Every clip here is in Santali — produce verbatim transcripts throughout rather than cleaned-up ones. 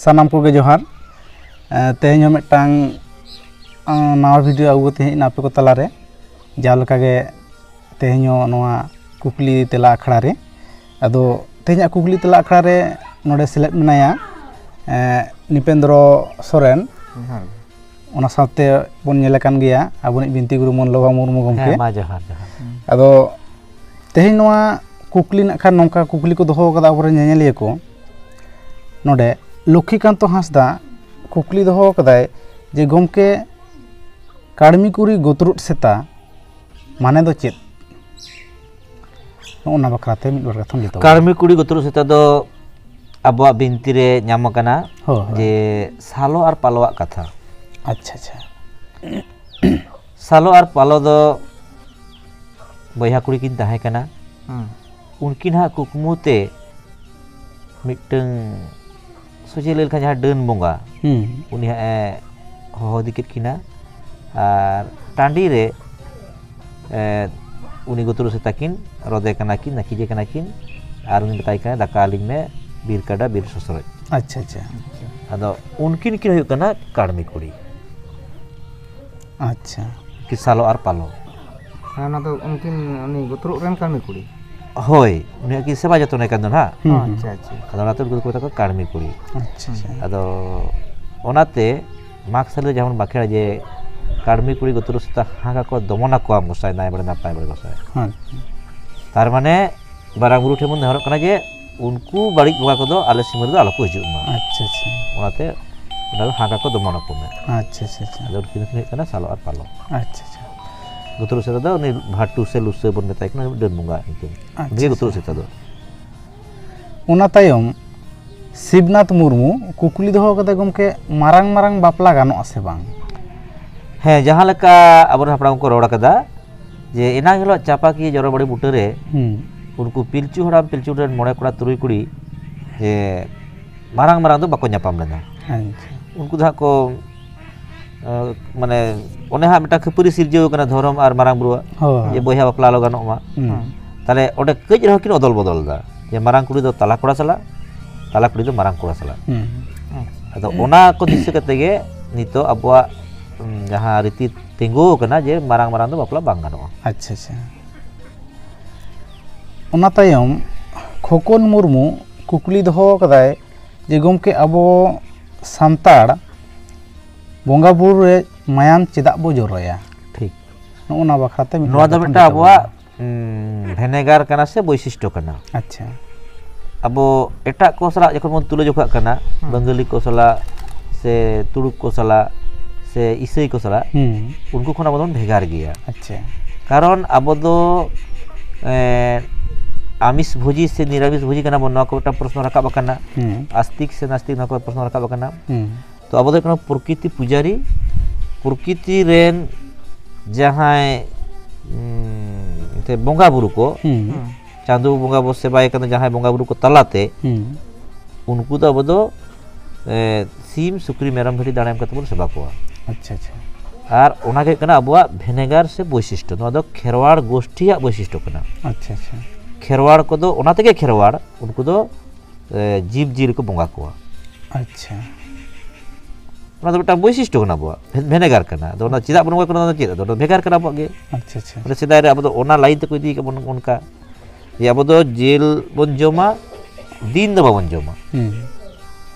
ᱥᱟᱱᱟᱢ ᱠᱚᱜᱮ ᱡᱚᱦᱟᱨ᱾ ᱮᱸ, ᱛᱮᱦᱮᱧ ᱦᱚᱸ ᱢᱤᱫᱴᱟᱝ, ᱮᱸ, ᱱᱟᱣᱟ ᱵᱷᱤᱰᱤᱭᱳ ᱟᱹᱜᱩ ᱠᱟᱛᱮ ᱦᱮᱡ ᱮᱱᱟ ᱟᱯᱮ ᱠᱚ ᱛᱟᱞᱟᱨᱮ᱾ ᱡᱟᱣ ᱞᱮᱠᱟᱜᱮ ᱛᱮᱦᱮᱧ ᱦᱚᱸ ᱱᱚᱣᱟ ᱠᱩᱠᱞᱤ ᱛᱮᱞᱟ ᱟᱠᱷᱲᱟ ᱨᱮ᱾ ᱟᱫᱚ ᱛᱮᱦᱮᱧᱟᱜ ᱠᱩᱠᱞᱤ ᱛᱮᱞᱟ ᱟᱠᱷᱲᱟ ᱨᱮ ᱱᱚᱰᱮ ᱥᱮᱞᱮᱫ ᱢᱮᱱᱟᱭᱟ, ᱮᱸ, ᱱᱤᱯᱮᱱᱫᱨᱚ ᱥᱚᱨᱮᱱ᱾ ᱡᱚᱦᱟᱨ ᱜᱮ᱾ ᱚᱱᱟ ᱥᱟᱶᱛᱮ ᱵᱚᱱ ᱧᱮᱞ ᱟᱠᱟᱱ ᱜᱮᱭᱟ ᱟᱵᱚᱱᱤᱡ ᱵᱤᱱᱛᱤ ᱜᱩᱨᱩ ᱢᱚᱞᱞᱚ ᱵᱟᱵᱟ ᱢᱩᱨᱢᱩ ᱜᱚᱢᱠᱮ᱾ ᱦᱮᱸ, ᱢᱟ ᱡᱚᱦᱟᱨ, ᱡᱚᱦᱟᱨ᱾ ᱟᱫᱚ ᱛᱮᱦᱮᱧ ᱱᱚᱣᱟ ᱠᱩᱠᱞᱤ ᱱᱟᱜ ᱠᱷᱟᱱ ᱱᱚᱝᱠᱟ ᱠᱩᱠᱞᱤ ᱠᱚ ᱫᱚᱦᱚ ᱟᱠᱟᱫᱟ ᱟᱵᱚᱨᱮᱱ ᱧᱮᱧᱮᱞᱤᱭᱟᱹ ᱠᱚ᱾ ᱱᱚᱰᱮ ᱞᱚᱠᱠᱷᱤᱠᱟᱱᱛᱚ ᱦᱟᱸᱥᱫᱟ ᱠᱩᱠᱞᱤ ᱫᱚᱦᱚ ᱟᱠᱟᱫᱟᱭ ᱡᱮ, "ᱜᱚᱢᱠᱮ, ᱠᱟᱹᱲᱢᱤ ᱠᱩᱲᱤ ᱜᱚᱛᱨᱩᱫ ᱥᱮᱛᱟ ᱢᱟᱱᱮ ᱫᱚ ᱪᱮᱫ?" ᱱᱚᱜᱼᱚ ᱱᱟ ᱵᱟᱠᱷᱨᱟᱛᱮ ᱢᱤᱫ ᱵᱟᱨ ᱠᱟᱛᱷᱟᱢ ᱞᱟᱹᱭ ᱛᱟᱵᱚᱱᱟ᱾ ᱠᱟᱹᱲᱢᱤ ᱠᱩᱲᱤ ᱜᱚᱛᱨᱩᱫ ᱥᱮᱛᱟ ᱫᱚ ᱟᱵᱚᱣᱟᱜ ᱵᱤᱱᱛᱤ ᱨᱮ ᱧᱟᱢ ᱟᱠᱟᱱᱟ, ᱦᱳᱭ, ᱦᱳᱭ᱾ ᱡᱮ ᱥᱟᱞᱚ ᱟᱨ ᱯᱟᱞᱚᱣᱟᱜ ᱠᱟᱛᱷᱟ᱾ ᱟᱪᱪᱷᱟ, ᱟᱪᱪᱷᱟ᱾ ᱥᱟᱞᱚ ᱟᱨ ᱯᱟᱞᱚ ᱫᱚ ᱵᱚᱭᱦᱟ ᱠᱩᱲᱤ ᱠᱤᱱ ᱛᱟᱦᱮᱸ ᱠᱟᱱᱟ᱾ ᱦᱩᱸ᱾ ᱩᱱᱠᱤᱱᱟᱜ ᱠᱩᱠᱢᱩ ᱛᱮ ᱢᱤᱫᱴᱟᱹᱝ, ᱥᱚᱡᱷᱮ ᱞᱟᱹᱭ ᱞᱮᱠᱷᱟᱱ ᱡᱟᱦᱟᱸ ᱰᱟᱹᱱ ᱵᱚᱸᱜᱟ, ᱦᱩᱸ᱾ ᱩᱱᱤ ᱦᱟᱸᱜ ᱮ ᱦᱚᱦᱚ ᱤᱫᱤ ᱠᱮᱫ ᱠᱤᱱᱟ᱾ ᱟᱨ ᱴᱟᱺᱰᱤ ᱨᱮ, ᱮ, ᱩᱱᱤ ᱜᱚᱛᱨᱩᱫ ᱥᱮᱛᱟ ᱠᱤᱱ ᱨᱚᱫᱮ ᱠᱟᱱᱟ ᱠᱤᱱ, ᱱᱟᱹᱠᱤᱡᱮ ᱠᱟᱱᱟ ᱠᱤᱱ, ᱟᱨ ᱩᱱᱤ ᱢᱮᱛᱟᱭ ᱠᱟᱱᱟ, "ᱫᱟᱠᱟ ᱟᱹᱞᱤᱧ ᱢᱮ, ᱵᱤᱨ ᱠᱟᱰᱟ, ᱵᱤᱨ ᱥᱚᱥᱨᱚᱡ᱾" ᱟᱪᱪᱷᱟ, ᱟᱪᱪᱷᱟ᱾ ᱟᱫᱚ ᱩᱱᱠᱤᱱ ᱠᱤᱱ ᱦᱩᱭᱩᱜ ᱠᱟᱱᱟ ᱠᱟᱹᱲᱢᱤ ᱠᱩᱲᱤ᱾ ᱟᱪᱪᱷᱟ᱾ ᱠᱤ ᱥᱟᱞᱚ ᱟᱨ ᱯᱟᱞᱚ᱾ ᱦᱮᱸ, ᱚᱱᱟ ᱫᱚ ᱩᱱᱠᱤᱱ, ᱩᱱᱤ ᱜᱚᱛᱨᱩᱫ ᱨᱮᱱ ᱠᱟᱹᱲᱢᱤ ᱠᱩᱲᱤ᱾ ᱦᱳᱭ, ᱩᱱᱤᱭᱟᱜ ᱠᱤ ᱥᱮᱵᱟ ᱡᱚᱛᱚᱱᱮ ᱠᱟᱱ ᱫᱚ ᱱᱟᱦᱟᱜ᱾ ᱦᱩᱸ, ᱚ, ᱦᱩᱸ᱾ ᱟᱪᱪᱷᱟ, ᱟᱪᱪᱷᱟ᱾ ᱟᱫᱚ ᱚᱱᱟᱛᱮ ᱩᱱᱠᱩ ᱫᱚᱠᱚ ᱢᱮᱛᱟ ᱠᱚᱣᱟ ᱠᱟᱹᱲᱢᱤ ᱠᱩᱲᱤ᱾ ᱟᱪᱪᱷᱟ, ᱟᱪᱪᱷᱟ᱾ ᱟᱫᱚ ᱚᱱᱟᱛᱮ ᱢᱟᱜᱽ ᱥᱟᱞᱮ ᱡᱮᱢᱚᱱ ᱵᱟᱸᱠᱷᱮᱲᱟ ᱡᱮ, "ᱠᱟᱹᱲᱢᱤ ᱠᱩᱲᱤ ᱜᱚᱛᱨᱩᱫ ᱥᱮᱛᱟ ᱦᱟᱸᱜᱟ ᱠᱚ ᱫᱚᱢᱚᱱ ᱟᱠᱚᱣᱟ ᱜᱚᱸᱥᱟᱭ, ᱱᱟᱭ ᱵᱟᱲᱮ ᱱᱟᱯᱟᱭ ᱵᱟᱲᱮ ᱜᱚᱸᱥᱟᱭ᱾" ᱦᱮᱸ᱾ ᱛᱟᱨ ᱢᱟᱱᱮ ᱢᱟᱨᱟᱝ ᱵᱩᱨᱩ ᱴᱷᱮᱱ ᱵᱚᱱ ᱱᱮᱦᱚᱨᱚᱜ ᱠᱟᱱᱟ ᱡᱮ ᱩᱱᱠᱩ ᱵᱟᱹᱲᱤᱡ ᱵᱚᱸᱜᱟ ᱠᱚᱫᱚ ᱟᱞᱮ ᱥᱤᱢᱟᱹ ᱨᱮᱫᱚ ᱟᱞᱚ ᱠᱚ ᱦᱤᱡᱩᱜ ᱢᱟ᱾ ᱟᱪᱪᱷᱟ, ᱟᱪᱪᱷᱟ᱾ ᱚᱱᱟᱛᱮ ᱚᱱᱟ ᱫᱚ ᱦᱟᱸᱜᱟ ᱠᱚ ᱫᱚᱢᱚᱱ ᱟᱠᱚ ᱢᱮ᱾ ᱟᱪᱪᱷᱟ, ᱟᱪᱪᱷᱟ, ᱟᱪᱪᱷᱟ᱾ ᱟᱫᱚ ᱩᱱᱠᱤᱱ ᱫᱚᱠᱤᱱ ᱦᱩᱭᱩᱜ ᱠᱟᱱᱟ ᱥᱟᱞᱚ ᱟᱨ ᱯᱟᱞᱚ᱾ ᱟᱪᱪᱷᱟ, ᱟᱪᱪᱷᱟ᱾ ᱜᱚᱛᱨᱩᱫ ᱥᱮᱛᱟ ᱫᱚ ᱩᱱᱤ ᱵᱷᱟᱴᱩ ᱥᱮ ᱞᱩᱥᱟᱹ ᱵᱚᱱ ᱢᱮᱛᱟᱭ ᱠᱟᱱᱟ, ᱰᱟᱹᱱ ᱵᱚᱸᱜᱟ ᱧᱩᱛᱩᱢ᱾ ᱟᱪᱪᱷᱟ, ᱩᱱᱤ ᱜᱮ ᱜᱚᱛᱨᱩᱫ ᱟᱪᱪᱷᱟ᱾ ᱥᱮᱛᱟ ᱫᱚ᱾ ᱚᱱᱟ ᱛᱟᱭᱚᱢ ᱥᱤᱵᱱᱟᱛᱷ ᱢᱩᱨᱢᱩ ᱠᱩᱠᱞᱤ ᱫᱚᱦᱚ ᱠᱟᱫᱟ, "ᱜᱚᱢᱠᱮ, ᱢᱟᱨᱟᱝ ᱢᱟᱨᱟᱝ ᱵᱟᱯᱞᱟ ᱜᱟᱱᱚᱜᱼᱟ ᱥᱮ ᱵᱟᱝ?" ᱦᱮᱸ, ᱡᱟᱦᱟᱸ ᱞᱮᱠᱟ ᱟᱵᱚᱨᱮᱱ ᱦᱟᱯᱲᱟᱢ ᱠᱚ ᱨᱚᱲ ᱠᱟᱫᱟ, ᱡᱮ ᱮᱱᱟᱝ ᱦᱤᱞᱳᱜ ᱪᱟᱯᱟᱠᱤ ᱡᱚᱨᱚ ᱵᱟᱲᱮ ᱵᱩᱴᱟᱹᱨᱮ ᱦᱩᱸ᱾ ᱩᱱᱠᱩ ᱯᱤᱞᱪᱩ ᱦᱟᱲᱟᱢ ᱯᱤᱞᱪᱩ ᱨᱮᱱ ᱢᱚᱬᱮ ᱠᱚᱲᱟ ᱛᱩᱨᱩᱭ ᱠᱩᱲᱤ, ᱡᱮ ᱢᱟᱨᱟᱝ ᱢᱟᱨᱟᱝ ᱫᱚ ᱵᱟᱠᱚ ᱧᱟᱯᱟᱢ ᱞᱮᱱᱟ᱾ ᱟᱪᱪᱷᱟ᱾ ᱩᱱᱠᱩ ᱫᱚ ᱦᱟᱸᱜ ᱠᱚ, ᱟᱸ, ᱢᱟᱱᱮ, ᱚᱱᱮ ᱦᱟᱸᱜ ᱢᱤᱫᱴᱟᱝ ᱠᱷᱟᱹᱯᱟᱹᱨᱤ ᱥᱤᱨᱡᱟᱹᱣ ᱠᱟᱱᱟ ᱫᱷᱚᱨᱚᱢ ᱟᱨ ᱢᱟᱨᱟᱝ ᱵᱩᱨᱩᱣᱟᱜ, ᱦᱳᱭ᱾ ᱡᱮ ᱵᱚᱭᱦᱟ ᱵᱟᱯᱞᱟ ᱟᱞᱚ ᱜᱟᱱᱚᱜ ᱢᱟ᱾ ᱦᱩᱸ᱾ ᱛᱟᱦᱞᱮ ᱚᱸᱰᱮ ᱠᱟᱹᱡ ᱨᱮᱦᱚᱸ ᱠᱤᱱ ᱚᱫᱚᱞ ᱵᱚᱫᱚᱞ ᱮᱫᱟ, ᱡᱮ ᱢᱟᱨᱟᱝ ᱠᱩᱲᱤ ᱫᱚ ᱛᱟᱞᱟ ᱠᱚᱲᱟ ᱥᱟᱞᱟᱜ, ᱛᱟᱞᱟ ᱠᱩᱲᱤ ᱫᱚ ᱢᱟᱨᱟᱝ ᱠᱚᱲᱟ ᱥᱟᱞᱟᱜ᱾ ᱦᱩᱸ᱾ ᱟᱫᱚ ᱚᱱᱟ ᱠᱚ ᱫᱤᱥᱟᱹ ᱠᱟᱛᱮ ᱜᱮ ᱱᱤᱛᱚᱜ ᱟᱵᱚᱣᱟᱜ, ᱩᱢ, ᱡᱟᱦᱟᱸ ᱨᱤᱛᱤ ᱛᱤᱸᱜᱩ ᱟᱠᱟᱱᱟ ᱡᱮ ᱢᱟᱨᱟᱝ ᱢᱟᱨᱟᱝ ᱫᱚ ᱵᱟᱯᱞᱟ ᱵᱟᱝ ᱜᱟᱱᱚᱜᱼᱟ᱾ ᱟᱪᱪᱷᱟ, ᱟᱪᱪᱷᱟ᱾ ᱚᱱᱟ ᱛᱟᱭᱚᱢ ᱠᱷᱚᱠᱚᱱ ᱢᱩᱨᱢᱩ ᱠᱩᱠᱞᱤ ᱫᱚᱦᱚ ᱟᱠᱟᱫᱟᱭ ᱡᱮ, ᱜᱚᱢᱠᱮ, ᱟᱵᱚ ᱥᱟᱱᱛᱟᱲ ᱵᱚᱸᱜᱟ ᱵᱩᱨᱩ ᱨᱮ ᱢᱟᱭᱟᱢ ᱪᱮᱫᱟᱜ ᱵᱚ ᱡᱚᱨᱚᱭᱟ? ᱴᱷᱤᱠ᱾ ᱱᱚᱜᱼᱚ ᱱᱚᱣᱟ ᱵᱟᱠᱷᱨᱟ ᱛᱮ ᱢᱤᱫ ᱱᱚᱣᱟ ᱵᱟᱨ ᱫᱚ ᱠᱟᱛᱷᱟ ᱢᱤᱫᱴᱟᱝ ᱞᱟᱹᱭ ᱛᱟᱵᱚᱱ ᱟᱵᱚᱣᱟᱜ, ᱢᱮ᱾ ᱩᱢ, ᱵᱷᱮᱱᱮᱜᱟᱨ ᱠᱟᱱᱟ ᱥᱮ ᱵᱳᱭᱥᱤᱥᱴᱚ ᱠᱟᱱᱟ᱾ ᱟᱪᱪᱷᱟ᱾ ᱟᱵᱚ ᱮᱴᱟᱜ ᱠᱚ ᱥᱟᱞᱟᱜ ᱡᱚᱠᱷᱚᱱ ᱵᱚᱱ ᱛᱩᱞᱟᱹ ᱡᱚᱠᱷᱟᱜ ᱠᱟᱱᱟ, ᱦᱩᱸ᱾ ᱵᱟᱝᱜᱟᱞᱤ ᱠᱚ ᱥᱟᱞᱟᱜ ᱥᱮ ᱛᱩᱲᱩᱠ ᱠᱚ ᱥᱟᱞᱟᱜ ᱥᱮ ᱤᱥᱟᱹᱭ ᱠᱚ ᱥᱟᱞᱟᱜ, ᱦᱩᱸ᱾ ᱩᱱᱠᱩ ᱠᱷᱚᱱ ᱟᱵᱚ ᱫᱚᱵᱚᱱ ᱵᱷᱮᱜᱟᱨ ᱜᱮᱭᱟ᱾ ᱟᱪᱪᱷᱟ᱾ ᱠᱟᱨᱚᱱ ᱟᱵᱚ ᱫᱚ, ᱮᱸ, ᱟᱢᱤᱥ ᱵᱷᱳᱡᱤ ᱥᱮ ᱱᱤᱨᱟᱢᱤᱥ ᱵᱷᱳᱡᱤ ᱠᱟᱱᱟ ᱵᱚᱱ, ᱱᱚᱣᱟ ᱠᱚ ᱢᱤᱫᱴᱟᱝ ᱯᱨᱚᱥᱱᱚ ᱨᱟᱠᱟᱵ ᱟᱠᱟᱱᱟ᱾ ᱦᱩᱸ᱾ ᱟᱥᱛᱤᱠ ᱥᱮ ᱱᱟᱥᱛᱤᱠ, ᱱᱚᱣᱟ ᱠᱚ ᱯᱨᱚᱥᱱᱚ ᱨᱟᱠᱟᱵ ᱟᱠᱟᱱᱟ᱾ ᱦᱩᱸ᱾ ᱛᱚ ᱟᱵᱚ ᱫᱚ ᱦᱩᱭᱩᱜ ᱠᱟᱱᱟ ᱯᱨᱚᱠᱨᱤᱛᱤ ᱯᱩᱡᱟᱨᱤ, ᱯᱨᱚᱠᱨᱤᱛᱤ ᱨᱮᱱ ᱡᱟᱦᱟᱸᱭ, ᱩᱸ, ᱮᱱᱛᱮ ᱵᱚᱸᱜᱟ ᱵᱩᱨᱩ ᱠᱚ, ᱦᱩᱸ᱾ ᱦᱩᱸ᱾ ᱪᱟᱸᱫᱳ ᱵᱚᱸᱜᱟ ᱵᱚ ᱥᱮᱵᱟᱭᱮ ᱠᱟᱱᱟ ᱡᱟᱦᱟᱸᱭ ᱵᱚᱸᱜᱟ ᱵᱩᱨᱩ ᱠᱚ ᱛᱟᱞᱟᱛᱮ, ᱦᱩᱸ᱾ ᱩᱱᱠᱩ ᱫᱚ ᱟᱵᱚ ᱫᱚ, ᱮ, ᱥᱤᱢ, ᱥᱩᱠᱨᱤ, ᱢᱮᱨᱚᱢ, ᱵᱷᱤᱰᱤ ᱫᱟᱬᱮ ᱮᱢ ᱠᱟᱛᱮ ᱵᱚᱱ ᱥᱮᱵᱟ ᱠᱚᱣᱟ᱾ ᱟᱪᱪᱷᱟ, ᱟᱪᱪᱷᱟ᱾ ᱟᱨ ᱚᱱᱟ ᱜᱮ ᱦᱩᱭᱩᱜ ᱠᱟᱱᱟ ᱟᱵᱚᱣᱟᱜ ᱵᱷᱮᱱᱮᱜᱟᱨ ᱥᱮ ᱵᱳᱭᱥᱤᱥᱴᱚ᱾ ᱱᱚᱣᱟ ᱫᱚ ᱠᱷᱮᱨᱣᱟᱲ ᱜᱳᱥᱴᱤᱭᱟᱜ ᱵᱳᱭᱥᱤᱥᱴᱚ ᱠᱟᱱᱟ᱾ ᱟᱪᱪᱷᱟ, ᱟᱪᱪᱷᱟ᱾ ᱠᱷᱮᱨᱣᱟᱲ ᱠᱚᱫᱚ ᱚᱱᱟ ᱛᱮᱜᱮ ᱠᱷᱮᱨᱣᱟᱲ, ᱩᱱᱠᱩ ᱫᱚ, ᱮ, ᱡᱤᱵᱽ ᱡᱤᱭᱟᱹᱞᱤ ᱠᱚ ᱵᱚᱸᱜᱟ ᱠᱚᱣᱟ᱾ ᱟᱪᱪᱷᱟ᱾ ᱚᱱᱟ ᱫᱚ ᱢᱤᱫᱴᱟᱝ ᱵᱳᱭᱥᱤᱥᱴᱚ ᱠᱟᱱᱟ ᱟᱵᱚᱣᱟᱜ, ᱵᱷᱮ-, ᱵᱷᱮᱱᱮᱜᱟᱨ ᱠᱟᱱᱟ᱾ ᱟᱫᱚ ᱚᱱᱟ ᱪᱮᱫᱟᱜ ᱵᱚᱱ ᱵᱚᱸᱜᱟ ᱠᱚᱣᱟ, ᱚᱱᱟ ᱫᱚ ᱪᱮᱫ? ᱟᱫᱚ ᱚᱱᱟ ᱵᱷᱮᱜᱟᱨ ᱠᱟᱱᱟ ᱟᱵᱚᱣᱟᱜ ᱜᱮ᱾ ᱟᱪᱪᱷᱟ, ᱟᱪᱪᱷᱟ᱾ ᱢᱟᱱᱮ ᱥᱮᱫᱟᱭ ᱨᱮ ᱟᱵᱚ ᱫᱚ ᱚᱱᱟ ᱞᱟᱭᱤᱱ ᱛᱮᱠᱚ ᱤᱫᱤ ᱠᱟᱜ ᱵᱚᱱ ᱚᱱᱠᱟ, ᱡᱮ ᱟᱵᱚ ᱫᱚ ᱡᱤᱞ ᱵᱚᱱ ᱡᱚᱢᱟ, ᱫᱤᱱ ᱫᱚ ᱵᱟᱵᱚᱱ ᱡᱚᱢᱟ᱾ ᱦᱩᱸ᱾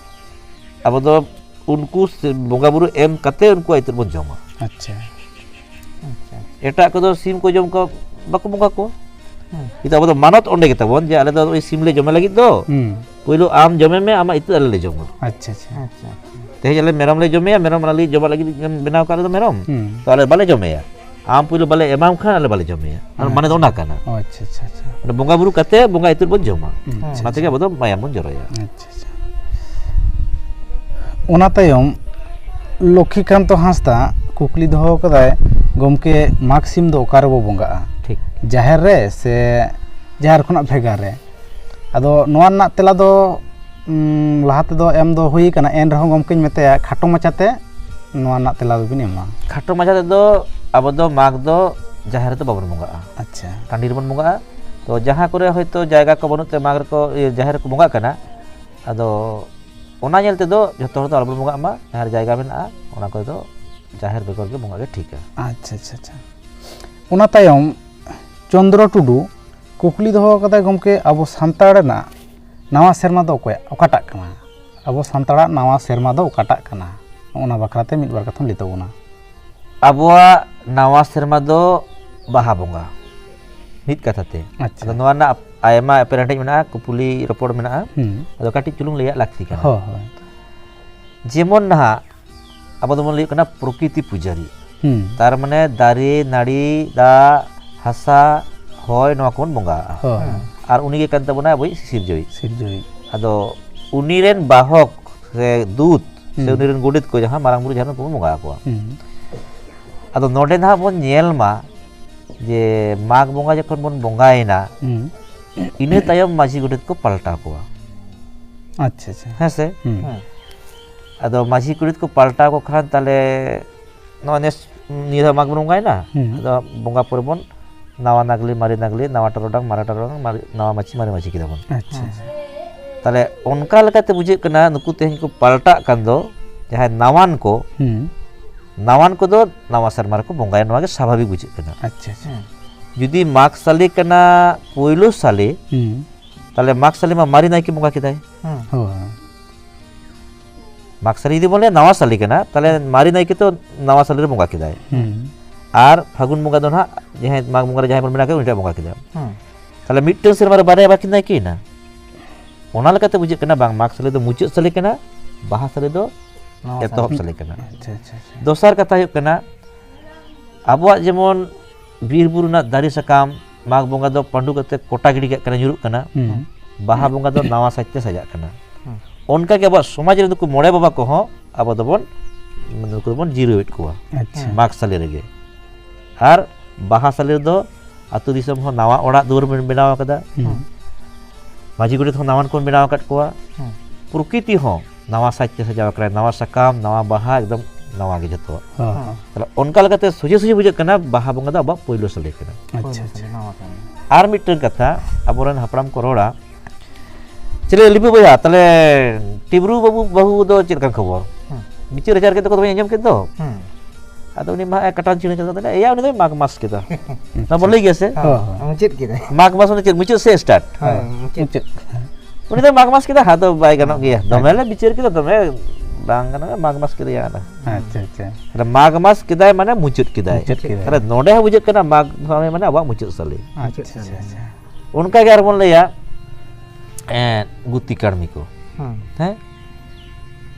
ᱟᱵᱚ ᱫᱚ ᱩᱱᱠᱩ ᱥᱮ ᱵᱚᱸᱜᱟ ᱵᱩᱨᱩ ᱮᱢ ᱠᱟᱛᱮ ᱩᱱᱠᱩᱣᱟᱜ ᱤᱛᱟᱹ ᱵᱚᱱ ᱡᱚᱢᱟ᱾ ᱟᱪᱪᱷᱟ᱾ ᱟᱪᱪᱷᱟ, ᱟᱪᱪᱷᱟ᱾ ᱮᱴᱟᱜ ᱠᱚᱫᱚ ᱥᱤᱢ ᱠᱚ ᱡᱚᱢ ᱠᱚᱣᱟ, ᱵᱟᱠᱚ ᱵᱚᱸᱜᱟ ᱠᱚᱣᱟ᱾ ᱦᱩᱸ᱾ ᱠᱤᱱᱛᱩ ᱟᱵᱚ ᱫᱚ ᱢᱟᱱᱚᱛ ᱚᱸᱰᱮ ᱜᱮ ᱛᱟᱵᱚᱱ ᱡᱮ ᱟᱞᱮ ᱫᱚ ᱳᱭ ᱥᱤᱢ ᱞᱮ ᱡᱚᱢᱮ ᱞᱟᱹᱜᱤᱫ ᱫᱚ, ᱦᱩᱸ᱾ ᱯᱳᱭᱞᱳ ᱟᱢ ᱡᱚᱢᱮ ᱢᱮ, ᱟᱢᱟᱜ ᱤᱛᱟᱹ ᱟᱞᱮ ᱞᱮ ᱡᱚᱢᱟ᱾ ᱟᱪᱪᱷᱟ, ᱟᱪᱪᱷᱟ᱾ ᱟᱪᱪᱷᱟ, ᱟᱪᱪᱷᱟ᱾ ᱛᱮᱦᱮᱧ ᱟᱞᱮ ᱢᱮᱨᱚᱢ ᱞᱮ ᱡᱚᱢᱮᱭᱟ, ᱢᱮᱨᱚᱢ ᱟᱞᱮ ᱞᱟᱹᱜᱤᱫ ᱡᱚᱢᱟᱜ ᱞᱟᱹᱜᱤᱫ ᱮᱢ ᱵᱮᱱᱟᱣ ᱠᱟᱜ ᱞᱮᱫᱚ ᱢᱮᱨᱚᱢ, ᱦᱩᱸ᱾ ᱛᱚ ᱟᱞᱮ ᱵᱟᱞᱮ ᱡᱚᱢᱮᱭᱟ᱾ ᱟᱢ ᱯᱳᱭᱞᱳ ᱵᱟᱞᱮ ᱮᱢᱟᱢ ᱠᱷᱟᱱ ᱟᱞᱮ ᱵᱟᱞᱮ ᱡᱚᱢᱮᱭᱟ᱾ ᱟᱨ ᱦᱮᱸ᱾ ᱢᱟᱱᱮ ᱫᱚ ᱚᱱᱟ ᱠᱟᱱᱟ᱾ ᱚ, ᱟᱪᱪᱷᱟ, ᱟᱪᱪᱷᱟ, ᱟᱪᱪᱷᱟ᱾ ᱢᱟᱱᱮ ᱵᱚᱸᱜᱟ ᱵᱩᱨᱩ ᱠᱟᱛᱮ ᱵᱚᱸᱜᱟ ᱤᱛᱟᱹ ᱵᱚᱱ ᱡᱚᱢᱟ᱾ ᱦᱩᱸ᱾ ᱚᱱᱟ ᱟᱪᱪᱷᱟ, ᱛᱮᱜᱮ ᱟᱪᱪᱷᱟ᱾ ᱟᱵᱚ ᱫᱚ ᱢᱟᱭᱟᱢ ᱵᱚᱱ ᱡᱚᱨᱚᱭᱟ᱾ ᱟᱪᱪᱷᱟ, ᱟᱪᱪᱷᱟ᱾ ᱚᱱᱟ ᱛᱟᱭᱚᱢ ᱞᱚᱠᱠᱷᱤᱠᱟᱱᱛᱚ ᱦᱟᱸᱥᱫᱟ ᱠᱩᱠᱞᱤ ᱫᱚᱦᱚ ᱠᱟᱫᱟᱭ, ᱜᱚᱢᱠᱮ, ᱢᱟᱜᱽ ᱥᱤᱢ ᱫᱚ ᱚᱠᱟ ᱨᱮᱵᱚ ᱵᱚᱸᱜᱟᱜᱼᱟ? ᱴᱷᱤᱠ᱾ ᱡᱟᱦᱮᱨ ᱨᱮ ᱥᱮ ᱡᱟᱦᱮᱨ ᱠᱷᱚᱱᱟᱜ ᱵᱷᱮᱜᱟᱨ ᱨᱮ? ᱟᱫᱚ ᱱᱚᱣᱟ ᱨᱮᱱᱟᱜ ᱛᱮᱞᱟ ᱫᱚ, ᱩᱢ, ᱞᱟᱦᱟ ᱛᱮᱫᱚ ᱮᱢ ᱫᱚ ᱦᱩᱭ ᱠᱟᱱᱟ, ᱮᱱ ᱨᱮᱦᱚᱸ ᱜᱚᱢᱠᱮᱧ ᱢᱮᱛᱟᱭᱟ, ᱠᱷᱟᱴᱚ ᱢᱟᱪᱷᱟᱛᱮ ᱱᱚᱣᱟ ᱨᱮᱱᱟᱜ ᱛᱮᱞᱟ ᱫᱚᱵᱤᱱ ᱮᱢᱟ᱾ ᱠᱷᱟᱴᱚ ᱢᱟᱪᱷᱟ ᱛᱮᱫᱚ ᱟᱵᱚ ᱫᱚ ᱢᱟᱜᱽ ᱫᱚ ᱡᱟᱦᱮᱨ ᱨᱮᱫᱚ ᱵᱟᱵᱚᱱ ᱵᱚᱸᱜᱟᱜᱼᱟ᱾ ᱟᱪᱪᱷᱟ᱾ ᱴᱟᱺᱰᱤ ᱨᱮᱵᱚᱱ ᱵᱚᱸᱜᱟᱜᱼᱟ᱾ ᱛᱚ ᱡᱟᱦᱟᱸ ᱠᱚᱨᱮ ᱦᱚᱭᱛᱳ ᱡᱟᱭᱜᱟ ᱠᱚ ᱵᱟᱹᱱᱩᱜ ᱛᱮ ᱢᱟᱜᱽ ᱨᱮᱠᱚ, ᱤᱭᱟᱹ, ᱡᱟᱦᱮᱨ ᱨᱮᱠᱚ ᱵᱚᱸᱜᱟᱜ ᱠᱟᱱᱟ, ᱟᱫᱚ ᱚᱱᱟ ᱧᱮᱞ ᱛᱮᱫᱚ ᱡᱷᱚᱛᱚ ᱦᱚᱲ ᱫᱚ ᱟᱞᱚᱵᱚᱱ ᱵᱚᱸᱜᱟᱜ ᱢᱟ᱾ ᱡᱟᱦᱟᱸ ᱨᱮ ᱡᱟᱭᱜᱟ ᱢᱮᱱᱟᱜᱼᱟ, ᱚᱱᱟ ᱠᱚᱨᱮ ᱫᱚ ᱡᱟᱦᱮᱨ ᱵᱮᱜᱚᱨ ᱜᱮ ᱵᱚᱸᱜᱟ ᱜᱮ ᱴᱷᱤᱠᱟ᱾ ᱟᱪᱪᱷᱟ, ᱟᱪᱪᱷᱟ, ᱟᱪᱪᱷᱟ᱾ ᱚᱱᱟ ᱛᱟᱭᱚᱢ ᱪᱚᱱᱫᱨᱚ ᱴᱩᱰᱩ ᱠᱩᱠᱞᱤ ᱫᱚᱦᱚ ᱟᱠᱟᱫᱟᱭ, ᱜᱚᱢᱠᱮ, ᱟᱵᱚ ᱥᱟᱱᱛᱟᱲ ᱨᱮᱱᱟᱜ ᱱᱟᱣᱟ ᱥᱮᱨᱢᱟ ᱫᱚ ᱚᱠᱚᱭᱟᱜ, ᱚᱠᱟᱴᱟᱜ ᱠᱟᱱᱟ? ᱟᱵᱚ ᱥᱟᱱᱛᱟᱲᱟᱜ ᱱᱟᱣᱟ ᱥᱮᱨᱢᱟ ᱫᱚ ᱚᱠᱟᱴᱟᱜ ᱠᱟᱱᱟ? ᱚᱱᱟ ᱵᱟᱠᱷᱨᱟ ᱛᱮ ᱢᱤᱫ ᱵᱟᱨ ᱠᱟᱛᱷᱟᱢ ᱞᱟᱹᱭ ᱛᱟᱵᱚᱱᱟ᱾ ᱟᱵᱚᱣᱟᱜ ᱱᱟᱣᱟ ᱥᱮᱨᱢᱟ ᱫᱚ ᱵᱟᱦᱟ ᱵᱚᱸᱜᱟ, ᱢᱤᱫ ᱠᱟᱛᱷᱟ ᱛᱮ᱾ ᱟᱪᱪᱷᱟ᱾ ᱟᱫᱚ ᱱᱚᱣᱟ ᱨᱮᱱᱟᱜ ᱟᱭᱢᱟ ᱮᱯᱮᱨᱦᱮᱸᱰᱮᱡ ᱢᱮᱱᱟᱜᱼᱟ, ᱠᱩᱯᱩᱞᱤ ᱨᱚᱯᱚᱲ ᱢᱮᱱᱟᱜᱼᱟ᱾ ᱦᱩᱸ᱾ ᱟᱫᱚ ᱠᱟᱹᱴᱤᱡ ᱪᱩᱞᱩᱝ ᱞᱟᱹᱭᱟᱜ ᱞᱟᱹᱠᱛᱤ ᱠᱟᱱᱟ᱾ ᱦᱳᱭ, ᱦᱳᱭ᱾ ᱡᱮᱢᱚᱱ ᱱᱟᱦᱟᱜ ᱟᱵᱚ ᱫᱚᱵᱚᱱ ᱞᱟᱹᱭᱚᱜ ᱠᱟᱱᱟ ᱯᱨᱚᱠᱨᱤᱛᱤ ᱯᱩᱡᱟᱨᱤ᱾ ᱦᱩᱸ᱾ ᱛᱟᱨ ᱢᱟᱱᱮ ᱫᱟᱨᱮ, ᱱᱟᱹᱲᱤ, ᱫᱟᱜ, ᱦᱟᱥᱟ, ᱦᱚᱭ, ᱱᱚᱣᱟ ᱠᱚᱵᱚᱱ ᱵᱚᱸᱜᱟᱜᱼᱟ᱾ ᱦᱳᱭ᱾ ᱦᱩᱸ᱾ ᱟᱨ ᱩᱱᱤ ᱜᱮ ᱠᱟᱱ ᱛᱟᱵᱚᱱᱟ ᱟᱵᱚᱭᱤᱡ ᱥᱤᱨᱡᱟᱹᱣᱤᱡ᱾ ᱥᱤᱨᱡᱟᱹᱣᱤᱡ᱾ ᱟᱫᱚ ᱩᱱᱤ ᱨᱮᱱ ᱵᱟᱦᱚᱠ ᱥᱮ ᱫᱩᱛ ᱥᱮ ᱦᱩᱸ᱾ ᱩᱱᱤ ᱨᱮᱱ ᱜᱚᱰᱮᱛ ᱠᱚ ᱡᱟᱦᱟᱸ ᱢᱟᱨᱟᱝ ᱵᱩᱨᱩ ᱡᱟᱦᱮᱨ ᱠᱚᱵᱚᱱ ᱵᱚᱸᱜᱟ ᱟᱠᱚᱣᱟ᱾ ᱦᱩᱸ᱾ ᱟᱫᱚ ᱱᱚᱰᱮ ᱱᱟᱦᱟᱜ ᱵᱚᱱ ᱧᱮᱞ ᱢᱟ ᱡᱮ ᱢᱟᱜᱽ ᱵᱚᱸᱜᱟ ᱡᱚᱠᱷᱚᱱ ᱵᱚᱱ ᱵᱚᱸᱜᱟᱭᱮᱱᱟ, ᱦᱩᱸ᱾ ᱤᱱᱟᱹ ᱛᱟᱭᱚᱢ ᱢᱟᱹᱡᱷᱤ ᱜᱚᱰᱮᱛ ᱠᱚ ᱯᱟᱞᱴᱟᱣ ᱠᱚᱣᱟ᱾ ᱟᱪᱪᱷᱟ, ᱟᱪᱪᱷᱟ᱾ ᱦᱮᱸ ᱥᱮ? ᱦᱩᱸ᱾ ᱦᱮᱸ᱾ ᱟᱫᱚ ᱢᱟᱹᱡᱷᱤ ᱜᱚᱰᱮᱛ ᱠᱚ ᱯᱟᱞᱴᱟᱣ ᱠᱚ ᱠᱷᱟᱱ, ᱛᱟᱦᱞᱮ ᱱᱚᱣᱟ ᱱᱮᱥ, ᱱᱤᱭᱟᱹ ᱫᱷᱟᱣ ᱢᱟᱜᱽ ᱵᱚᱱ ᱵᱚᱸᱜᱟᱭᱮᱱᱟ, ᱦᱩᱸ᱾ ᱟᱫᱚ ᱵᱚᱸᱜᱟ ᱯᱚᱨᱮ ᱵᱚᱱ ᱱᱟᱣᱟ ᱱᱟᱜᱽᱞᱮ, ᱢᱟᱨᱮ ᱱᱟᱜᱽᱞᱮ, ᱱᱟᱣᱟ ᱴᱚᱨᱚᱰᱟᱝ, ᱢᱟᱨᱮ ᱴᱚᱨᱚᱰᱟᱝ, ᱢᱟᱨᱮ, ᱱᱟᱣᱟ ᱢᱟᱹᱪᱤ, ᱢᱟᱨᱮ ᱢᱟᱹᱪᱤ ᱠᱮᱫᱟ ᱵᱚᱱ᱾ ᱟᱪᱪᱷᱟ, ᱦᱮᱸ᱾ ᱟᱪᱪᱷᱟ᱾ ᱛᱟᱦᱞᱮ ᱚᱱᱠᱟ ᱞᱮᱠᱟᱛᱮ ᱵᱩᱡᱷᱟᱹᱜ ᱠᱟᱱᱟ, ᱱᱩᱠᱩ ᱛᱮᱦᱮᱧ ᱠᱚ ᱯᱟᱞᱴᱟᱜ ᱠᱟᱱ ᱫᱚ, ᱡᱟᱦᱟᱸᱭ ᱱᱟᱣᱟᱱ ᱠᱚ, ᱦᱩᱸ᱾ ᱱᱟᱣᱟᱱ ᱠᱚᱫᱚ ᱱᱟᱣᱟ ᱥᱮᱨᱢᱟ ᱨᱮᱠᱚ ᱵᱚᱸᱜᱟᱭᱟ, ᱱᱚᱣᱟ ᱜᱮ ᱥᱟᱵᱷᱟᱵᱤᱠ ᱵᱩᱡᱷᱟᱹᱜ ᱠᱟᱱᱟ᱾ ᱟᱪᱪᱷᱟ, ᱟᱪᱪᱷᱟ᱾ ᱦᱩᱸ᱾ ᱡᱩᱫᱤ ᱢᱟᱜᱽ ᱥᱟᱞᱮ ᱠᱟᱱᱟ ᱯᱳᱭᱞᱳ ᱥᱟᱞᱮ, ᱦᱩᱸ᱾ ᱛᱟᱦᱞᱮ ᱢᱟᱜᱽ ᱥᱟᱞᱮ ᱢᱟ ᱢᱟᱨᱮ ᱱᱟᱭᱠᱮ ᱵᱚᱸᱜᱟ ᱠᱮᱫᱟᱭ᱾ ᱦᱩᱸ᱾ ᱦᱳᱭ᱾ ᱢᱟᱜᱽ ᱥᱟᱞᱮ ᱡᱩᱫᱤ ᱵᱚᱱ ᱞᱟᱹᱭᱟ ᱱᱟᱣᱟ ᱥᱟᱞᱮ ᱠᱟᱱᱟ, ᱛᱟᱦᱞᱮ ᱢᱟᱨᱮ ᱱᱟᱭᱠᱮ ᱛᱚ ᱱᱟᱣᱟ ᱥᱟᱞᱮ ᱨᱮ ᱵᱚᱸᱜᱟ ᱠᱮᱫᱟᱭ᱾ ᱦᱩᱸ᱾ ᱟᱨ ᱯᱷᱟᱹᱜᱩᱱ ᱵᱚᱸᱜᱟ ᱫᱚ ᱱᱟᱦᱟᱜ ᱡᱟᱦᱟᱸᱭ ᱢᱟᱜᱽ ᱵᱚᱸᱜᱟ ᱨᱮ ᱡᱟᱦᱟᱸᱭ ᱵᱚᱱ ᱵᱮᱱᱟᱣ ᱠᱮᱫᱟ, ᱩᱱᱤ ᱴᱟᱜ ᱵᱚᱸᱜᱟ ᱠᱮᱫᱟ᱾ ᱦᱩᱸ᱾ ᱛᱟᱦᱞᱮ ᱢᱤᱫᱴᱟᱝ ᱥᱮᱨᱢᱟ ᱨᱮ ᱵᱟᱨᱭᱟ ᱵᱟᱹᱠᱤᱱ ᱱᱟᱭᱠᱮᱭᱮᱱᱟ᱾ ᱚᱱᱟ ᱞᱮᱠᱟᱛᱮ ᱵᱩᱡᱷᱟᱹᱜ ᱠᱟᱱᱟ ᱵᱟᱝ, ᱢᱟᱜᱽ ᱥᱟᱞᱮ ᱫᱚ ᱢᱩᱪᱟᱹᱫ ᱥᱟᱞᱮ ᱠᱟᱱᱟ, ᱵᱟᱦᱟ ᱥᱟᱞᱮ ᱫᱚ ᱱᱟᱣᱟ ᱮᱛᱚᱦᱚᱵ ᱥᱟᱞᱮ᱾ ᱥᱟᱞᱮ ᱠᱟᱱᱟ᱾ ᱟᱪᱪᱷᱟ, ᱟᱪᱪᱷᱟ, ᱟᱪᱪᱷᱟ᱾ ᱫᱚᱥᱟᱨ ᱠᱟᱛᱷᱟ ᱦᱩᱭᱩᱜ ᱠᱟᱱᱟ, ᱟᱵᱚᱣᱟᱜ ᱡᱮᱢᱚᱱ ᱵᱤᱨ ᱵᱩᱨᱩ ᱨᱮᱱᱟᱜ ᱫᱟᱨᱮ ᱥᱟᱠᱟᱢ ᱢᱟᱜᱽ ᱵᱚᱸᱜᱟ ᱫᱚ ᱯᱟᱹᱰᱩ ᱠᱟᱛᱮ ᱠᱚᱴᱟ ᱜᱤᱰᱤ ᱠᱟᱜ ᱠᱟᱱᱟ, ᱧᱩᱨᱩᱜ ᱠᱟᱱᱟ᱾ ᱦᱩᱸ᱾ ᱵᱟᱦᱟ ᱵᱚᱸᱜᱟ ᱫᱚ ᱱᱟᱣᱟ ᱥᱟᱡᱽ ᱛᱮ ᱥᱟᱡᱟᱜ ᱠᱟᱱᱟ᱾ ᱦᱩᱸ᱾ ᱚᱱᱠᱟ ᱜᱮ ᱟᱵᱚᱣᱟᱜ ᱥᱚᱢᱟᱡᱽ ᱨᱮ ᱱᱩᱠᱩ ᱢᱚᱬᱮ ᱵᱟᱵᱟ ᱠᱚᱦᱚᱸ ᱟᱵᱚ ᱫᱚᱵᱚᱱ, ᱱᱩᱠᱩ ᱫᱚᱵᱚᱱ ᱡᱤᱨᱟᱹᱣᱮᱫ ᱠᱚᱣᱟ᱾ ᱟᱪᱪᱷᱟ᱾ ᱢᱟᱜᱽ ᱥᱟᱞᱮ ᱨᱮᱜᱮ᱾ ᱟᱨ ᱵᱟᱦᱟ ᱥᱟᱞᱮ ᱨᱮᱫᱚ ᱟᱹᱛᱩ ᱫᱤᱥᱚᱢ ᱦᱚᱸ ᱱᱟᱣᱟ ᱚᱲᱟᱜ ᱫᱩᱣᱟᱹᱨ ᱵᱚᱱ ᱵᱮᱱᱟᱣ ᱟᱠᱟᱫᱟ᱾ ᱦᱩᱸ᱾ ᱢᱟᱹᱡᱷᱤ ᱜᱚᱰᱮᱛ ᱦᱚᱸ ᱱᱟᱣᱟᱱ ᱠᱚᱵᱚᱱ ᱵᱮᱱᱟᱣ ᱟᱠᱟᱫ ᱠᱚᱣᱟ᱾ ᱦᱩᱸ᱾ ᱯᱨᱚᱠᱨᱤᱛᱤ ᱦᱚᱸ ᱱᱟᱣᱟ ᱥᱟᱡᱽ ᱛᱮ ᱥᱟᱡᱟᱣ ᱟᱠᱟᱱᱟ, ᱱᱟᱣᱟ ᱥᱟᱠᱟᱢ, ᱱᱟᱣᱟ ᱵᱟᱦᱟ, ᱮᱠᱫᱚᱢ ᱱᱟᱣᱟ ᱜᱮ ᱡᱷᱚᱛᱚᱣᱟᱜ᱾ ᱦᱚᱸ᱾ ᱦᱩᱸ᱾ ᱛᱟᱦᱞᱮ ᱚᱱᱠᱟ ᱞᱮᱠᱟᱛᱮ ᱥᱚᱡᱷᱮ ᱥᱚᱡᱷᱮ ᱵᱩᱡᱷᱟᱹᱜ ᱠᱟᱱᱟ, ᱵᱟᱦᱟ ᱵᱚᱸᱜᱟ ᱫᱚ ᱟᱵᱚᱣᱟᱜ ᱯᱳᱭᱞᱳ ᱥᱟᱞᱮ ᱠᱟᱱᱟ᱾ ᱟᱪᱪᱷᱟ, ᱯᱳᱭᱞᱳ ᱟᱪᱪᱷᱟ᱾ ᱥᱟᱞᱮ, ᱱᱟᱣᱟ ᱠᱟᱱᱟ᱾ ᱟᱨ ᱢᱤᱫᱴᱟᱝ ᱠᱟᱛᱷᱟ, ᱟᱵᱚᱨᱮᱱ ᱦᱟᱯᱲᱟᱢ ᱠᱚ ᱨᱚᱲᱟ, ᱪᱮᱞᱮ ᱞᱤᱯᱩ ᱵᱚᱭᱦᱟ, ᱛᱟᱦᱞᱮ ᱴᱤᱵᱨᱩ ᱵᱟᱹᱵᱩ, ᱵᱟᱹᱦᱩ ᱫᱚ ᱪᱮᱫ ᱞᱮᱠᱟᱱ ᱠᱷᱚᱵᱚᱨ? ᱦᱮᱸ᱾ ᱵᱤᱪᱟᱹᱨ ᱟᱪᱟᱨ ᱠᱮᱫ ᱫᱚᱠᱚ, ᱫᱚᱢᱮ ᱟᱸᱡᱚᱢ ᱠᱮᱫ ᱫᱚ᱾ ᱦᱮᱸ᱾ ᱟᱫᱚ ᱩᱱᱤ ᱢᱟ ᱮ ᱠᱟᱴᱟᱱ ᱪᱤᱲᱟᱹ ᱠᱟᱛᱷᱟ ᱛᱟᱦᱞᱮ, ᱮᱭᱟ, ᱩᱱᱤ ᱫᱚᱭ ᱢᱟᱜᱽ ᱢᱟᱥ ᱠᱮᱫᱟ᱾ ᱚᱱᱟ ᱵᱚᱱ ᱞᱟᱹᱭ ᱜᱮᱭᱟ ᱥᱮ? ᱦᱮᱸ, ᱦᱮᱸ᱾ ᱢᱩᱪᱟᱹᱫ ᱠᱮᱫᱟᱭ᱾ ᱢᱟᱜᱽ ᱢᱟᱥ ᱢᱟᱱᱮ ᱪᱮᱫ? ᱢᱩᱪᱟᱹᱫ ᱥᱮ start? ᱦᱮᱸ, ᱢᱩᱪᱟᱹᱫ᱾ ᱩᱱᱤ ᱫᱚᱭ ᱢᱟᱜᱽ ᱢᱟᱥ ᱠᱮᱫᱟ, ᱟᱫᱚ ᱵᱟᱭ ᱜᱟᱱᱚᱜ ᱜᱮᱭᱟ᱾ ᱫᱚᱢᱮ ᱞᱮ ᱵᱤᱪᱟᱹᱨ ᱠᱮᱫᱟ, ᱫᱚᱢᱮ ᱵᱟᱝ ᱜᱟᱱᱚᱜᱼᱟ, ᱢᱟᱜᱽ ᱢᱟᱥ ᱠᱮᱫᱟ ᱭᱟ᱾ ᱟᱪᱪᱷᱟ, ᱟᱪᱪᱷᱟ᱾ ᱛᱟᱦᱞᱮ ᱢᱟᱜᱽ ᱢᱟᱥ ᱠᱮᱫᱟᱭ ᱢᱟᱱᱮ ᱢᱩᱪᱟᱹᱫ ᱠᱮᱫᱟᱭ᱾ ᱢᱩᱪᱟᱹᱫ ᱠᱮᱫᱟᱭ᱾ ᱛᱟᱦᱞᱮ ᱱᱚᱰᱮ ᱦᱚᱸ ᱵᱩᱡᱷᱟᱹᱜ ᱠᱟᱱᱟ ᱢᱟᱜᱽ ᱢᱟᱱᱮ ᱟᱵᱚᱣᱟᱜ ᱢᱩᱪᱟᱹᱫ ᱥᱟᱞᱮ᱾ ᱟᱪᱪᱷᱟ, ᱟᱪᱪᱷᱟ, ᱟᱪᱪᱷᱟ᱾ ᱚᱱᱠᱟ ᱜᱮ ᱟᱨ ᱵᱚᱱ ᱞᱟᱹᱭᱟ, ᱮᱸ, ᱜᱩᱛᱤ ᱠᱟᱹᱲᱢᱤ ᱠᱚ᱾ ᱦᱮᱸ᱾ ᱦᱮᱸ?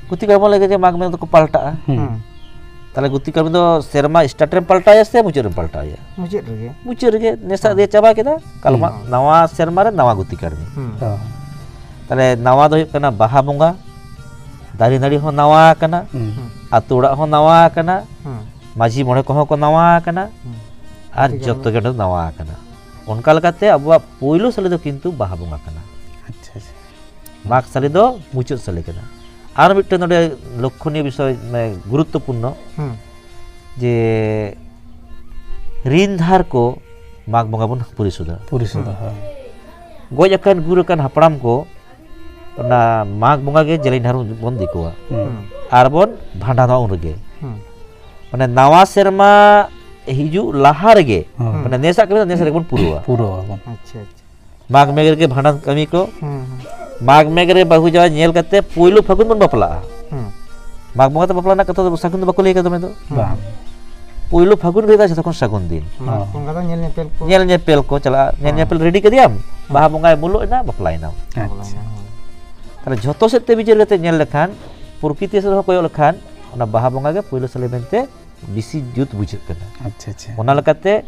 ᱜᱩᱛᱤ ᱠᱟᱹᱲᱢᱤ ᱞᱟᱹᱜᱤᱫ ᱡᱮ ᱢᱟᱜᱽ ᱢᱮ ᱫᱚᱠᱚ ᱯᱟᱞᱴᱟᱜᱼᱟ᱾ ᱦᱮᱸ᱾ ᱛᱟᱦᱞᱮ ᱜᱩᱛᱤ ᱠᱟᱹᱲᱢᱤ ᱫᱚ ᱥᱮᱨᱢᱟ start ᱨᱮᱢ ᱯᱟᱞᱴᱟᱣᱮᱭᱟ ᱥᱮ ᱢᱩᱪᱟᱹᱫ ᱨᱮᱢ ᱯᱟᱞᱴᱟᱣᱮᱭᱟ? ᱢᱩᱪᱟᱹᱫ ᱨᱮᱜᱮ᱾ ᱢᱩᱪᱟᱹᱫ ᱨᱮᱜᱮ, ᱱᱮᱥᱟᱜ ᱦᱮᱸ᱾ ᱫᱤᱭᱮ ᱪᱟᱵᱟ ᱠᱮᱫᱟ, ᱠᱟᱞᱢᱟ ᱦᱮᱸ᱾ ᱱᱟᱣᱟ ᱥᱮᱨᱢᱟ ᱨᱮ ᱱᱟᱣᱟ ᱜᱩᱛᱤ ᱠᱟᱹᱲᱢᱤ᱾ ᱦᱮᱸ᱾ ᱦᱮᱸ᱾ ᱛᱟᱦᱞᱮ ᱱᱟᱣᱟ ᱫᱚ ᱦᱩᱭᱩᱜ ᱠᱟᱱᱟ ᱵᱟᱦᱟ ᱵᱚᱸᱜᱟ, ᱫᱟᱨᱮ ᱱᱟᱹᱲᱤ ᱦᱚᱸ ᱱᱟᱣᱟ ᱟᱠᱟᱱᱟ, ᱦᱮᱸ᱾ ᱟᱛᱳ ᱚᱲᱟᱜ ᱦᱚᱸ ᱱᱟᱣᱟ ᱟᱠᱟᱱᱟ, ᱦᱮᱸ᱾ ᱢᱟᱹᱡᱷᱤ ᱢᱚᱬᱮ ᱠᱚᱦᱚᱸ ᱠᱚ ᱱᱟᱣᱟ ᱟᱠᱟᱱᱟ, ᱦᱮᱸ᱾ ᱟᱨ ᱜᱩᱛᱤ ᱡᱚᱛᱚ ᱠᱟᱹᱲᱢᱤ᱾ ᱜᱮ ᱱᱟᱣᱟ ᱟᱠᱟᱱᱟ᱾ ᱚᱱᱠᱟ ᱞᱮᱠᱟᱛᱮ ᱟᱵᱚᱣᱟᱜ ᱯᱳᱭᱞᱳ ᱥᱟᱞᱮ ᱫᱚ ᱠᱤᱱᱛᱩ ᱵᱟᱦᱟ ᱵᱚᱸᱜᱟ ᱠᱟᱱᱟ᱾ ᱟᱪᱪᱷᱟ, ᱟᱪᱪᱷᱟ᱾ ᱢᱟᱜᱽ ᱥᱟᱞᱮ ᱫᱚ ᱢᱩᱪᱟᱹᱫ ᱥᱟᱞᱮ ᱠᱟᱱᱟ᱾ ᱟᱨ ᱢᱤᱫᱴᱮᱱ ᱱᱚᱰᱮ ᱞᱚᱠᱠᱷᱚᱱᱤᱭᱚ ᱵᱤᱥᱚᱭ, ᱢᱟᱱᱮ, ᱜᱩᱨᱩᱛᱛᱚᱯᱩᱨᱱᱚ, ᱦᱩᱸ᱾ ᱡᱮ ᱨᱤᱱ ᱫᱷᱟᱨ ᱠᱚ ᱢᱟᱜᱽ ᱵᱚᱸᱜᱟ ᱵᱚᱱ ᱯᱚᱨᱤᱥᱳᱫᱷᱟ᱾ ᱯᱚᱨᱤᱥᱳᱫᱷᱟ, ᱦᱩᱸ᱾ ᱦᱳᱭ᱾ ᱜᱚᱡ ᱟᱠᱟᱱ ᱜᱩᱨ ᱟᱠᱟᱱ ᱦᱟᱯᱲᱟᱢ ᱠᱚ ᱚᱱᱟ ᱢᱟᱜᱽ ᱵᱚᱸᱜᱟ ᱜᱮ ᱡᱮᱞᱮᱧ ᱰᱟᱦᱟᱨ ᱵᱚᱱ ᱤᱫᱤ ᱠᱚᱣᱟ᱾ ᱦᱩᱸ᱾ ᱟᱨ ᱵᱚᱱ ᱵᱷᱟᱸᱰᱟᱱᱚᱜᱼᱟ ᱩᱱ ᱨᱮᱜᱮ᱾ ᱦᱩᱸ᱾ ᱢᱟᱱᱮ ᱱᱟᱣᱟ ᱥᱮᱨᱢᱟ ᱦᱤᱡᱩᱜ ᱞᱟᱦᱟ ᱨᱮᱜᱮ, ᱦᱩᱸ᱾ ᱢᱟᱱᱮ ᱱᱮᱥᱟᱜ ᱠᱟᱹᱢᱤ ᱫᱚ ᱱᱮᱥ ᱨᱮᱜᱮ ᱵᱚᱱ ᱯᱩᱨᱟᱹᱣᱟ᱾ ᱯᱩᱨᱟᱹᱣᱟ ᱵᱚᱱ᱾ ᱟᱪᱪᱷᱟ, ᱟᱪᱪᱷᱟ᱾ ᱢᱟᱜᱽ ᱢᱮᱜᱽ ᱨᱮᱜᱮ ᱵᱷᱟᱸᱰᱟᱱ ᱠᱟᱹᱢᱤ ᱠᱚ᱾ ᱦᱩᱸ, ᱦᱩᱸ᱾ ᱢᱟᱜᱽ ᱢᱮᱜᱽ ᱨᱮ ᱵᱟᱹᱦᱩ ᱡᱟᱶᱟᱭ ᱧᱮᱞ ᱠᱟᱛᱮ ᱯᱳᱭᱞᱳ ᱯᱷᱟᱹᱜᱩᱱ ᱵᱚᱱ ᱵᱟᱯᱞᱟᱜᱼᱟ᱾ ᱦᱩᱸ᱾ ᱢᱟᱜᱽ ᱵᱚᱸᱜᱟ ᱛᱮ ᱵᱟᱯᱞᱟ ᱨᱮᱱᱟᱜ ᱠᱟᱛᱷᱟ ᱫᱚ ᱥᱟᱹᱜᱩᱱ ᱫᱚ ᱵᱟᱠᱚ ᱞᱟᱹᱭ ᱠᱟᱫᱟ ᱫᱚᱢᱮ ᱫᱚ᱾ ᱵᱟᱝ᱾ ᱯᱳᱭᱞᱳ ᱯᱷᱟᱹᱜᱩᱱ ᱜᱮ ᱦᱩᱭᱩᱜᱼᱟ ᱡᱷᱚᱛᱚ ᱠᱷᱚᱱ ᱥᱟᱹᱜᱩᱱ ᱫᱤᱱ᱾ ᱢᱟᱜᱽ ᱦᱚᱸ᱾ ᱵᱚᱸᱜᱟ ᱫᱚ ᱧᱮᱞ ᱧᱮᱯᱮᱞ ᱠᱚ᱾ ᱧᱮᱞ ᱧᱮᱯᱮᱞ ᱠᱚ ᱪᱟᱞᱟᱜᱼᱟ᱾ ᱧᱮᱞ ᱦᱚᱸ᱾ ᱧᱮᱯᱮᱞ ᱨᱮᱰᱤ ᱠᱮᱫᱮᱭᱟᱢ, ᱦᱚᱸ᱾ ᱵᱟᱦᱟ ᱵᱚᱸᱜᱟᱭ ᱵᱚᱞᱚᱜ ᱮᱱᱟ, ᱵᱟᱯᱞᱟᱭᱮᱱᱟᱢ᱾ ᱟᱪᱪᱷᱟ᱾ ᱵᱟᱯᱞᱟᱭᱮᱱᱟ, ᱦᱳᱭ᱾ ᱛᱟᱦᱞᱮ ᱡᱷᱚᱛᱚ ᱥᱮᱫ ᱛᱮ ᱵᱤᱪᱟᱹᱨ ᱠᱟᱛᱮ ᱧᱮᱞ ᱞᱮᱠᱷᱟᱱ, ᱯᱨᱚᱠᱨᱤᱛᱤ ᱥᱮᱫ ᱦᱚᱸ ᱠᱚᱭᱚᱜ ᱞᱮᱠᱷᱟᱱ, ᱚᱱᱟ ᱵᱟᱦᱟ ᱵᱚᱸᱜᱟ ᱜᱮ ᱯᱳᱭᱞᱳ ᱥᱟᱞᱮ ᱢᱮᱱᱛᱮ ᱵᱮᱥᱤ ᱡᱩᱛ ᱵᱩᱡᱷᱟᱹᱜ ᱠᱟᱱᱟ᱾ ᱟᱪᱪᱷᱟ, ᱟᱪᱪᱷᱟ᱾ ᱚᱱᱟ ᱞᱮᱠᱟᱛᱮ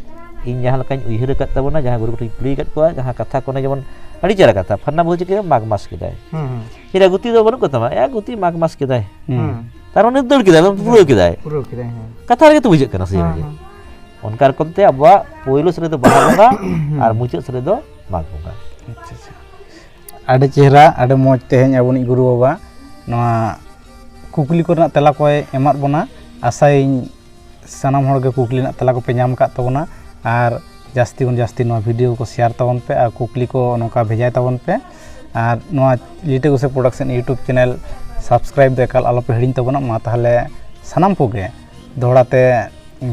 ᱤᱧ ᱡᱟᱦᱟᱸ ᱞᱮᱠᱟᱧ ᱩᱭᱦᱟᱹᱨ ᱟᱠᱟᱫ ᱛᱟᱵᱚᱱᱟ, ᱡᱟᱦᱟᱸ ᱜᱩᱨᱩ ᱠᱚᱴᱷᱮᱱ ᱠᱩᱞᱤ ᱟᱠᱟᱫ ᱠᱚᱣᱟ, ᱡᱟᱦᱟᱸ ᱠᱟᱛᱷᱟ ᱠᱚ ᱚᱱᱮ ᱡᱮᱢᱚᱱ ᱟᱹᱰᱤ ᱪᱮᱦᱨᱟ ᱠᱟᱛᱷᱟ, ᱯᱷᱟᱨᱱᱟ ᱵᱟᱹᱦᱩ ᱪᱤᱠᱟᱹ ᱢᱟᱜᱽ ᱢᱟᱥ ᱠᱮᱫᱟᱭ᱾ ᱦᱩᱸ, ᱦᱩᱸ᱾ ᱮᱨᱟ ᱜᱩᱛᱤ ᱫᱚ ᱵᱟᱹᱱᱩᱜ ᱠᱚ ᱛᱟᱢᱟ, ᱮᱭᱟ ᱜᱩᱛᱤ ᱢᱟᱜᱽ ᱢᱟᱥ ᱠᱮᱫᱟᱭ᱾ ᱦᱩᱸ᱾ ᱛᱟᱨ ᱢᱟᱱᱮ ᱫᱟᱹᱲ ᱠᱮᱫᱟᱭ, ᱯᱩᱨᱟᱹᱣ ᱠᱮᱫᱟᱭ᱾ ᱯᱩᱨᱟᱹᱣ ᱠᱮᱫᱟᱭ, ᱦᱮᱸ᱾ ᱠᱟᱛᱷᱟ ᱨᱮᱜᱮ ᱛᱚ ᱵᱩᱡᱷᱟᱹᱜ ᱠᱟᱱᱟ ᱥᱮ ᱦᱮᱸ, ᱵᱷᱟᱜᱮ᱾ ᱦᱮᱸ᱾ ᱚᱱᱠᱟ ᱨᱚᱠᱚᱢ ᱛᱮ ᱟᱵᱚᱣᱟᱜ ᱯᱳᱭᱞᱳ ᱥᱮᱫ ᱨᱮᱫᱚ ᱵᱟᱦᱟ ᱵᱚᱸᱜᱟ ᱟᱨ ᱢᱩᱪᱟᱹᱫ ᱥᱮᱫ ᱨᱮᱫᱚ ᱢᱟᱜᱽ ᱵᱚᱸᱜᱟ᱾ ᱟᱪᱪᱷᱟ, ᱟᱪᱪᱷᱟ᱾ ᱟᱹᱰᱤ ᱪᱮᱦᱨᱟ, ᱟᱹᱰᱤ ᱢᱚᱡᱽ ᱛᱮᱦᱮᱧ ᱟᱵᱚᱱᱤᱡ ᱜᱩᱨᱩ ᱵᱟᱵᱟ ᱱᱚᱣᱟ ᱠᱩᱠᱞᱤ ᱠᱚᱨᱮᱱᱟᱜ ᱛᱮᱞᱟ ᱠᱚᱭ ᱮᱢᱟᱫ ᱵᱚᱱᱟ᱾ ᱟᱥᱟᱭᱟᱹᱧ ᱥᱟᱱᱟᱢ ᱦᱚᱲ ᱜᱮ ᱠᱩᱠᱞᱤ ᱨᱮᱱᱟᱜ ᱛᱮᱞᱟ ᱠᱚᱯᱮ ᱧᱟᱢ ᱟᱠᱟᱫ ᱛᱟᱵᱚᱱᱟ, ᱟᱨ ᱡᱟᱹᱥᱛᱤ ᱠᱷᱚᱱ ᱡᱟᱹᱥᱛᱤ ᱱᱚᱣᱟ video ᱠᱚ share ᱛᱟᱵᱚᱱ ᱯᱮ ᱟᱨ ᱠᱩᱠᱞᱤ ᱠᱚ ᱱᱚᱝᱠᱟ ᱵᱷᱮᱡᱟᱭ ᱛᱟᱵᱚᱱ ᱯᱮ᱾ ᱟᱨ ᱱᱚᱣᱟ ᱞᱤᱴᱟᱹ ᱜᱚᱥᱮ ᱯᱨᱚᱰᱟᱠᱥᱚᱱ YouTube ᱪᱮᱱᱮᱞ ᱥᱟᱵᱥᱠᱨᱟᱭᱤᱵ ᱫᱚ ᱮᱠᱟᱞ ᱟᱞᱚᱯᱮ ᱦᱤᱲᱤᱧ ᱛᱟᱵᱚᱱᱟ᱾ ᱢᱟ ᱛᱟᱦᱚᱞᱮ ᱥᱟᱱᱟᱢ ᱠᱚᱜᱮ ᱫᱚᱦᱲᱟ ᱛᱮ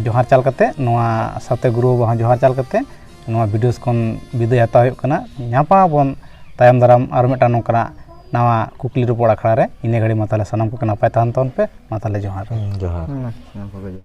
ᱡᱚᱦᱟᱨ ᱪᱟᱞ ᱠᱟᱛᱮ, ᱱᱚᱣᱟ ᱥᱟᱶᱛᱮ ᱜᱩᱨᱩ ᱵᱟᱵᱟ ᱦᱚᱸ ᱡᱚᱦᱟᱨ ᱪᱟᱞ ᱠᱟᱛᱮ ᱱᱚᱣᱟ ᱵᱷᱤᱰᱤᱭᱳᱥ ᱠᱷᱚᱱ ᱵᱤᱫᱟᱹᱭ ᱦᱟᱛᱟᱣ ᱦᱩᱭᱩᱜ ᱠᱟᱱᱟ᱾ ᱧᱟᱯᱟᱢ ᱟᱵᱚᱱ ᱛᱟᱭᱚᱢ ᱫᱟᱨᱟᱢ ᱟᱨ ᱢᱤᱫᱴᱟᱝ ᱱᱚᱝᱠᱟᱱᱟᱜ ᱱᱟᱣᱟ ᱠᱩᱠᱞᱤ ᱨᱚᱯᱚᱲ ᱟᱠᱷᱲᱟ ᱨᱮ᱾ ᱤᱱᱟᱹ ᱜᱷᱟᱹᱲᱤᱡ ᱢᱟ ᱛᱟᱦᱚᱞᱮ ᱥᱟᱱᱟᱢ ᱠᱚᱜᱮ ᱱᱟᱯᱟᱭ ᱛᱟᱦᱮᱱ ᱛᱟᱵᱚᱱ ᱯᱮ᱾ ᱢᱟ ᱛᱟᱦᱚᱞᱮ ᱡᱚᱦᱟᱨ᱾ ᱦᱩᱸ, ᱡᱚᱦᱟᱨ᱾ ᱦᱩᱸ, ᱥᱟᱱᱟᱢ ᱠᱚᱜᱮ ᱡᱚᱦᱟᱨ᱾